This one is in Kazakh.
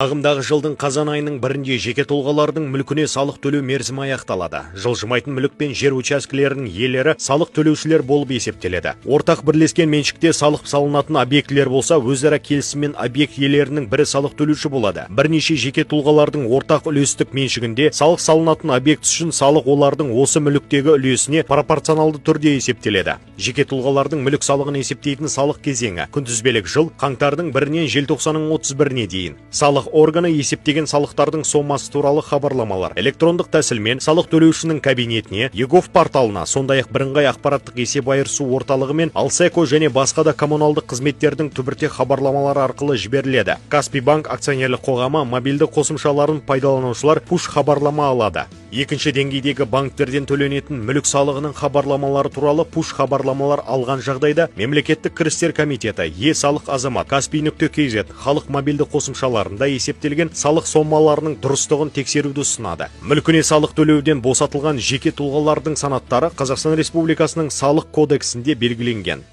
Ағымдағы жылдың қазан айының 1-інде жеке тұлғалардың мүлкіне салық төлеу мерзімі аяқталады. Жылжымайтын мүлік пен жер учаскелерінің иелері салық төлеушілер болып есептеледі. Ортақ бірлескен меншікте салық салынатын объектілер болса, өзара келісіммен объект иелерінің бірі салық төлеуші болады. Бірнеше жеке тұлғалардың ортақ үлестік меншігінде салық салынатын объект үшін салық олардың осы мүліктегі үлесіне пропорционалды түрде есептеледі. Жеке тұлғалардың мүлік салығын есептейтін салық кезеңі күнтізбелік жыл қаңтардың 1-інен желтоқсанның 31-іне дейін. Салық органы есептеген салықтардың сомасы туралы хабарламалар электрондық тәсілмен салық төлеушінің кабинетіне, eGov порталына, сондай-ақ бірыңғай ақпараттық есеп айырысу орталығы мен Алсеко және басқа да коммуналдық қызметтердің түбіртек хабарламалары арқылы жіберіледі. Каспий Банк акционерлік қоғамы мобильді қосымшаларын пайдаланушылар пуш хабарлама алады. Екінші деңгейдегі банктерден төленетін мүлік салығының хабарламалары туралы пуш хабарламалар алған жағдайда Мемлекеттік кірістер комитеті е-салық азамат, Kaspi.kz, халық мобильді қосымшаларында есептелген салық сомаларының дұрыстығын тексеруді ұсынады. Мүлкіне салық төлеуден босатылған жеке тұлғалардың санаттары Қазақстан Республикасының Салық кодексінде белгіленген.